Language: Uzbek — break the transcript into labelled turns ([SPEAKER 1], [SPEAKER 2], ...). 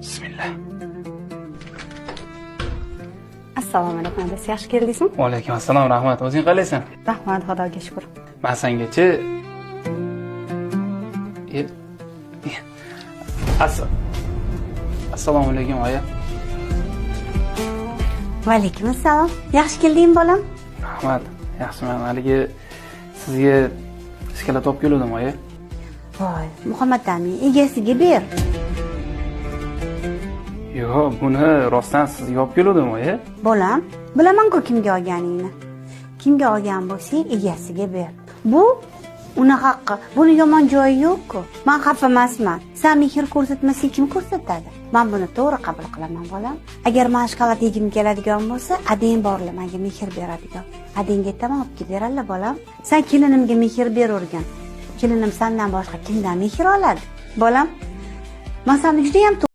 [SPEAKER 1] Bismillah.
[SPEAKER 2] Assalomu alaykum, adasi, yaxshi keldingizmi?
[SPEAKER 1] Va alaykum assalom, rahmat. O'zing qalaysan?
[SPEAKER 2] Rahmat, Xudoga shukur.
[SPEAKER 1] Man sengachi assalomu alaykum, oyi.
[SPEAKER 2] Va alaykum assalom. Yaxshi keldingmi, bolam?
[SPEAKER 1] Rahmat, yaxshiman. Haligi sizga shokolad olib keluvdim, oyi.
[SPEAKER 2] Voy, Muhammad Amin, egasiga ber.
[SPEAKER 1] Yo'q, buni rostdan sizga olib keluvdim, oyi.
[SPEAKER 2] Bolam, bilaman-ku kimga olganingni. Kimga olgan bo'lsang, egasiga ber. Bu uni haqqi. Buni yomon joyi yo'q-ku. Men xafa emasman. Sen mehr ko'rsatmasang, kim ko'rsatadi? Men buni to'g'ri qabul qilaman, bolam. Agar men shokolad yegim keladigan bo'lsa, adang borlar menga mehr beradigan. Adangga aytaman, olib kelib beradilar, bolam. Sen kelinimga mehr beravergin. Kelinim sendan boshqa kimdan mehr oladi? Bolam, men seni juda ham